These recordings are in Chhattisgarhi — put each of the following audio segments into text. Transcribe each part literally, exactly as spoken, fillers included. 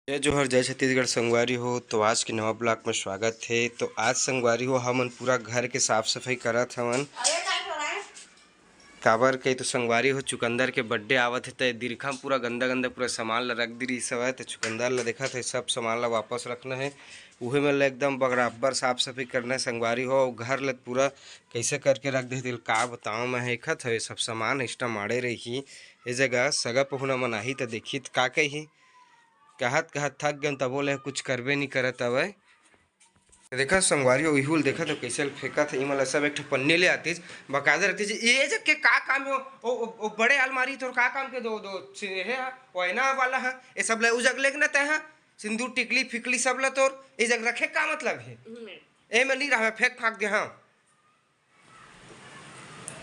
जय जोहार, जय छत्तीसगढ़ संगवारी हो। तो आज के नवा ब्लॉग में स्वागत हे। तो आज संगवारी हो, हमन पूरा घर के साफ सफाई करत हवन। काबर कही तो संगवारी हो, चुकंदर के बर्थडे आवत हे, त ए दीर्घा म पूरा गंदा गंदा पूरा सामान ला रख दे रिहिस हवय। त चुकंदर ला देखत हे, सब सामान ला वापस रखना हे। उहे मन ला एकदम बराबर साफ सफाई करना हे संगवारी हो। अउ घर ला पूरा कैसे करके रख दे, तेला का बताओं मैं, हेखत हवे सब सामान extra माड़े रही। ए जगह सगा पहुना मन आही त देखी त का कही, कहत कहत थक गेन, तबो ले कुछ करबे नहीं करत हवय। देखा संगवारी हो, इहू ल देखा तो कैसे ल फेंकत हे। इमन ल सब एक ठो पन्नी ले आतिस, बकायदा रखतिस। ए जग के का काम हे? ओ, ओ, ओ बड़े अलमारी तोर का काम के? दो, दो, से-, हे हा, ओ आईना वाला हा, ए सब ल उ जग लेग न तै हा, सिंदूर टिकली फिकली सब ल तोर ए जग रखे का मतलब हे? ए में नहीं रहा, फेंक फाक दे, हाँ।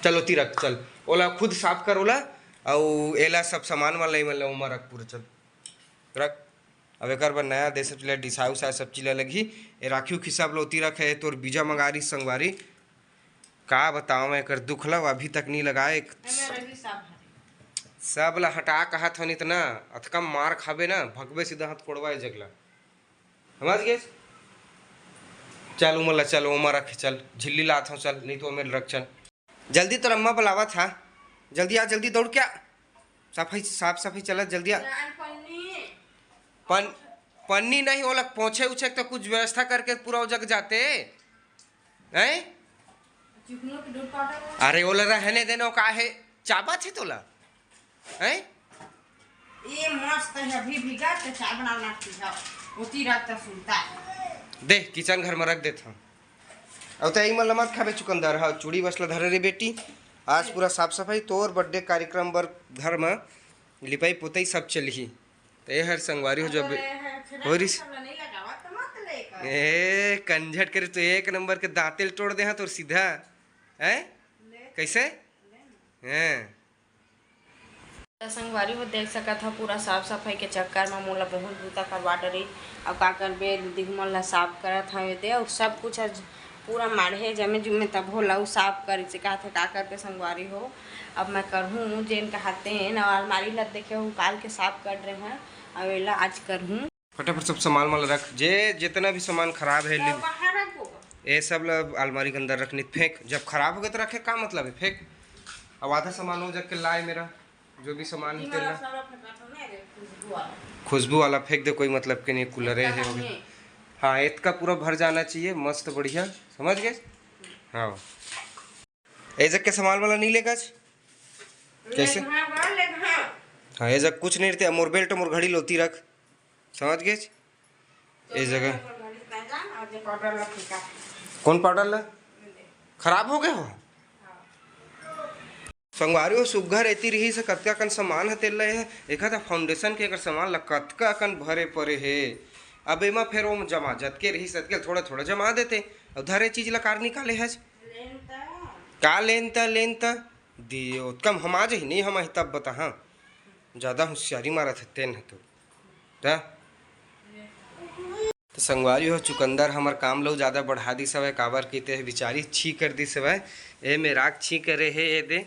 चल ओती रख, चल। ओला खुद साफ कर ओला, अउ एला सब सामान वाला एमन ला ओमा रख पूरा, चल। रख। अब एकर बर नया दे सब चीज ला, डिसाय उसाय सब चीज ला लगही। ए राखी उखी सब ला ओती रख, ए तोर बीजा मंगा रिहिस संगवारी। का बतावं मैं एकर दुख ला, अभी तक नहीं लगाए। सब ला हटा कहत हन इतना, अतका मार खाबे ना, भगबे सीधा हाथ कोड़वा ए जगला। समझ गेस? चल उमर ला, चल ओमा रख, चल झिल्ली लात हूँ, चल नहीं तो ओमे रख, चल। जल्दी तोर अम्मा बुलावत हा, जल्दी आ, जल्दी दौड़ के आ। सफाई, साफ सफाई चलत, जल्दी आ। पन-, पन्नी नहीं, ओला पोछे उछे के तो कुछ व्यवस्था करके पूरा ओ जग जाते। हैं? अरे ओला रहने देना, का हे? चाबत हे तोला? हैं? ए मस्त हे, अभी भीगा त चाय बनाना ठीक है। ओती रात का सुनता है। दे, किचन घर में रख देत हूँ। अब तो यही मन ल मत खाबे चुकंदर, हाँ, चूड़ी बसला धरे रे बेटी। आज पूरा साफ सफाई, तोर बर्थडे कार्यक्रम बर घर में लिपाई पोताई सब चलही। तो ये हर संगवारी हो जब हो रिस-, ए, कंझट करे तो एक नंबर के दांतेल तोड़ दे हाँ तोर सीधा। हैं? कैसे? हैं? त संगवारी हो देख सकत ह, पूरा साफ सफाई के चक्कर म मोला बहुत बूता करवा डरिस। अउ का करबे, दीदी मन ला साफ करत हवे दे, अउ सब कुछ आज पूरा माढ़े जमे जुमे, तब होला उ साफ करे से कहत हे। का करबे संगवारी हो, अब मैं करहूँ जेन कहते न, अलमारी ला देखे हो काल के साफ कर रहे हैं, अब एला आज करहूँ। फटाफट सब सामान वाला रख, जे जितना भी सामान खराब है, ये सब ला अलमारी के अंदर रखनी, फेंक। जब खराब हो गए तो रखे का मतलब है, फेंक। अब आधा सामान हो जाके लाए मेरा, जो भी सामान है तेला। खुशबू वाला फेंक दे, कोई मतलब के नहीं, कूलर है, हो गया। हाँ, इतना पूरा भर जाना चाहिए, मस्त बढ़िया, समझ गए? हाँ, ऐसे के सामान वाला नहीं लेगा आज? कैसे? हाँ, ये जग कुछ नहीं रहते, मोर बेल्ट, मोर घड़ी लोती रख, समझ गेच? ए जगह कौन पाउडर ला? खराब हो गए हो? संगवारी हो, सुग्घर एती रही से कतका कन सामान ह तेल हे, एक फाउंडेशन के एकर सामान ला कतका कन भरे परे हे। अब एमा फेर ओम जमा जतके रही सतके थोड़ा थोड़ा जमा देते, अब धरे चीज ला कार निकाले हज। का लेन त, लेन त दियो, कम हम आ जाही, नहीं हम आही तब बता, हाँ। ज्यादा होशियारी मारत हे तेन ह तो। त त संगवारी हो, चुकंदर हमर काम लो ज्यादा बढ़ा दिस हवय, काबर कि ते बिचारी छी कर दिस हवय। ए में राख छी करे हे, ए दे।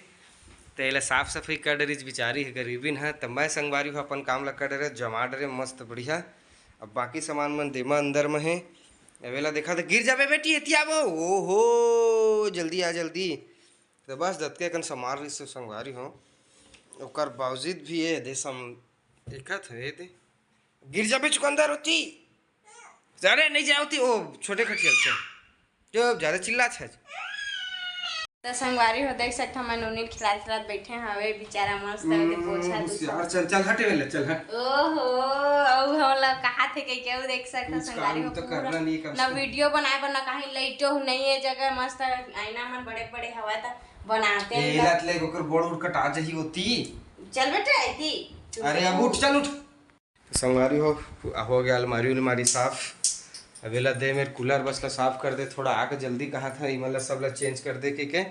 त एला साफ सफाई कर डरिस बिचारी ह, गरीबिन ह। त मैं संगवारी हो अपन काम ला कर डरे, जमा डरे मस्त बढ़िया। अब बाकी सामान मन देमा अंदर में हे। अब एला देखा त गिर जाबे बेटी, एती आबो। ओहो, जल्दी आ, जल्दी। त बस दतके कन सामान रिस संगवारी हो, ओकर बावजूद भी ए दे सम-, देखत हे दे। गिर जाबे चुकंदर होती। अरे नहीं जाए होती, ओ छोटे खटिया से। जो ज्यादा चिल्लात हे। त संगवारी हो देख सकत हन, नोनी ल खिलात खिलात बैठे हवे, बेचारा मस्त हवे, पोछा हम्म, होशियार, चल, चल हटे वेले, चल हट। ओहो, अउ हमला कहा थे के केहू देख सकत हन कुछ संगवारी काम हो तो पूरा करना नहीं, कम से ना कम। वीडियो बनाए बर ना कहीं लाइटो नहीं है जगह, मस्त आईना मन बड़े बड़े हवा त बनाते ए, हैं। लत ले ओकर गोड़ उड़ कटा जही होती। चल बेटा, आती। अरे अब उठ, चल उठ। संगवारी हो, हो गया अलमारी उलमारी साफ। अब एला दे मेर कूलर बस ला साफ कर दे, थोड़ा आके जल्दी कहा था, इमन ला सब ला चेंज कर दे के, के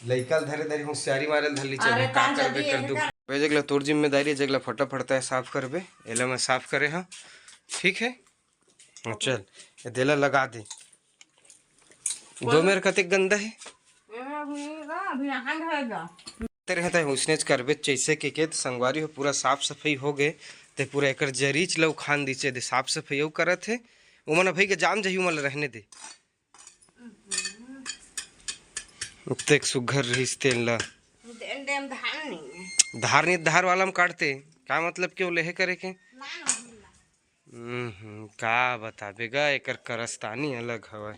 लइका ल धरे धरे होशियारी मारे ल धर ली, चल अरे का तान करबे जल्दी कर है दू। का? बे जगला तोर जिम्मेदारी, जगला फटाफट तय साफ करबे, एला मैं साफ करे हाँ, ठीक है। हाँ, चल, ये देला लगा दे। दो मेर कतेक गंदा है। अभी नहान धरेगा। तेरे हते उसने करबे जैसे के, के त संगवारी हो, पूरा साफ सफाई हो गए। ते पूरा एकर जरीच ल उखान दिचे दे, साफ सफाई अउ करत हे। ओमन अभी के जाम जही, ओमन ल रहने दे। ओतेक सुग्घर रहिस तेन ला। देन देन धार नहीं है। धार नहीं, धार वाला में काटते। का मतलब, क्यों लेहे करे के? ना, ना, ना। हम्म, का बताबे गा, एकर करस्तानी अलग हवय।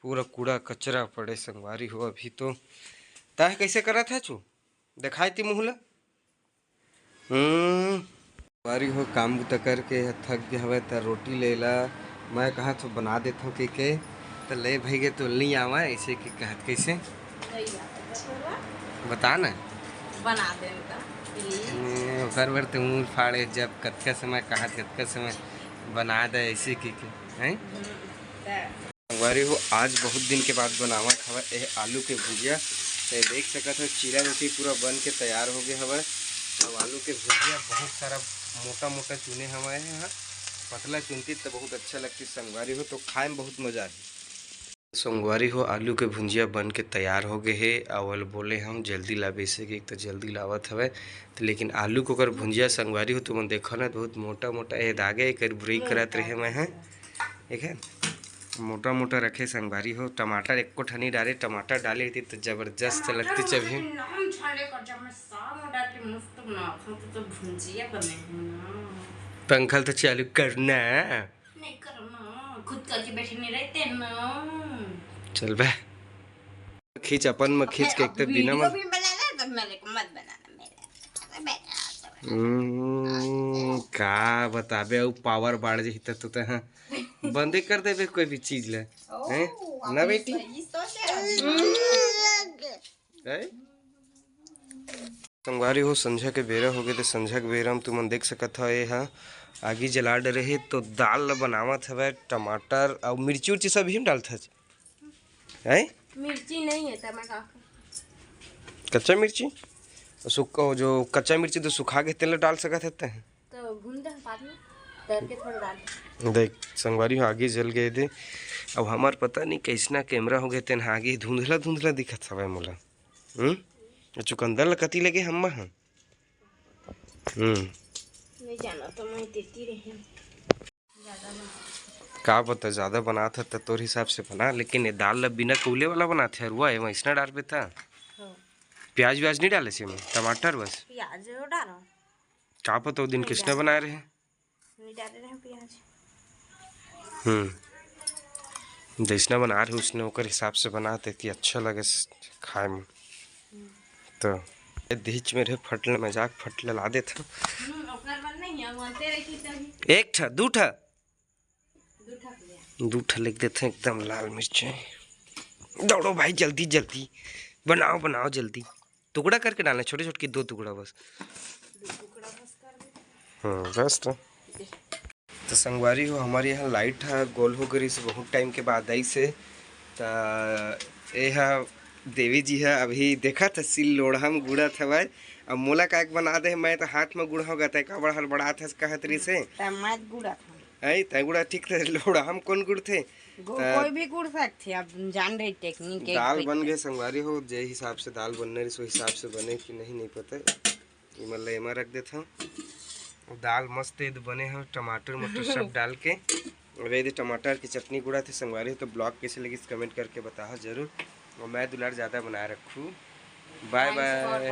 पूरा कूड़ा कचरा पड़े संगवारी हो अभी तो। तह कैसे करत है चू? दिखाई ती मुँह ला। हम्म, संगवारी हो काम बुता करके ह थक गे हवय त रोटी ले ला। मैं कहा तो बना देत हूँ के, के त ले भई गे तो नहीं आवा ऐसे कि कहत कैसे? नहीं आता बतौरा। बता ना। बना दे उनका, please। हम्म, ओकर बर तो मुंह फाड़े, जब कतका समय कहा, कतका समय बना दे ऐसे की के, हैं? हम्म, त संगवारी हो, आज बहुत दिन के बाद बनावत हवय एह आलू के भुजिया। ते देख सकत हो, चीला रोटी पूरा बन के तैयार हो गए हवय। अब आलू के भुजिया बहुत सारा मोटा मोटा चुने हवय, हाँ, पतला चुनती तो बहुत अच्छा लगती संगवारी हो, तो खाए में बहुत मजा आही। संगवारी हो, आलू के भुंजिया बन के तैयार हो गए हे। अउ ओला बोले हम जल्दी लाबे से कि एक तो जल्दी लावत हवय, तो लेकिन आलू के ओकर भुंजिया संगवारी हो, तुमन देखो ना, बहुत मोटा मोटा ए दागे एकर बुरई करत रहे मैं, हैं, ठीक है, मोटा मोटा रखे संगवारी हो। टमाटर एको ठनी डाले, टमाटर डाले रहती तो जबरदस्त लगती चबी। नाम झाले कर जब मैं साग में डाल के मस्त बनावत हूँ, तो, तो भुंजिया बने हूँ ना। पंखल तो चालू करना। नहीं करो ना, खुद करके बैठे नहीं रहते ना। चल बे, खींच अपन में खींच के, एक तो बिना वीडियो मत भी बनाना, तो मेरे को मत बनाना, मेरे को मत बनाना। हम्म, का बताबे, अउ पावर बाढ़ जही त तो ते, हाँ, बंदे कर देबे कोई भी चीज ले, ओ, हैं? ना बेटी? सही सोच है। हैं? संगवारी हो, संझा के बेरा हो गए, तो संझा के बेरा में तुमन देख सकत हो, ये हा आगी जला डरे हे, तो दाल ल बनावत हवय। टमाटर अउ मिर्ची उर्ची सब ही डालत हच, हैं? मिर्ची नहीं है, टमाटर। कच्चा मिर्ची? सुख-, जो कच्चा मिर्ची तो सुखा के तेल डाल सकत है, ते हैं। तो भून दे बाद में, तैर के थोड़ा डाल दे। देख संगवारी हो, आगी जल गए दे। अब हमार पता नहीं कैसना कैमरा हो गए, तेन आगी धुंधला धुंधला दिखत हवय मोला। हम्म? चुकंदर ल कति लगे हम्मा ह? हम्म। नहीं जाना तो मैं देती रही। ज्यादा बना। का पता, ज्यादा बनात ह त तोर हिसाब से बना, लेकिन ये दाल ल बिना कौले वाला बनात है, रुआ, ये वैसना डालबे त। हाँ। प्याज व्याज नहीं डाले से में, टमाटर बस। प्याज डालो। का पता वो दिन नहीं किसने डाले। बनाए रहे? नहीं डाले रहे प्याज। हम्म, जैसना बना रहे उसने ओकर हिसाब से बनाते कि अच्छा लगे स-, खाए में। तो ए दीच में रहे फटले, मजाक फटले ला देत हन। हम्म, ओकर बर नहीं है, वो अंते रही तभी। एक ठा, दू ठा। दू ठा लिख देते हैं एकदम लाल मिर्ची। दौड़ो भाई, जल्दी जल्दी बनाओ, बनाओ जल्दी। टुकड़ा करके डालना, छोटे छोटे की दो टुकड़ा बस। हाँ, बस तो। तो संगवारी हो, हमारे यहाँ लाइट ह गोल हो गई से बहुत टाइम के बाद आई से। त ए ह देवी जी ह अभी देखत ह सिल लोढ़ा में गुड़त हवय। अब मोला का एक बना दे, मैं तो हाथ में गुड़ाव गा, तै काबर हड़बड़ात हस कहत रही से। त मत गुड़त हूँ। है, तै गुड़ा ठीक थे, लोढ़ा हम कौन गुड़थे? गो-, त कोई भी गुड़ सकथे, अब जान रही टेक्निक एक दाल पे बन के। गए संगवारी हो, जे हिसाब से दाल बनने रही, सो हिसाब से बने कि नहीं, नहीं पता। इमन ला एमा रख देथन। दाल मस्त एदे बने हे, टमाटर मटर सब डाल के। अब एदे टमाटर के चटनी गुड़ा थे संगवारी हो, तो ब्लॉग कैसे लगिस कमेंट करके बताहा जरूर। और मैं दुलार ज़्यादा बनाए रखू। बाय बाय।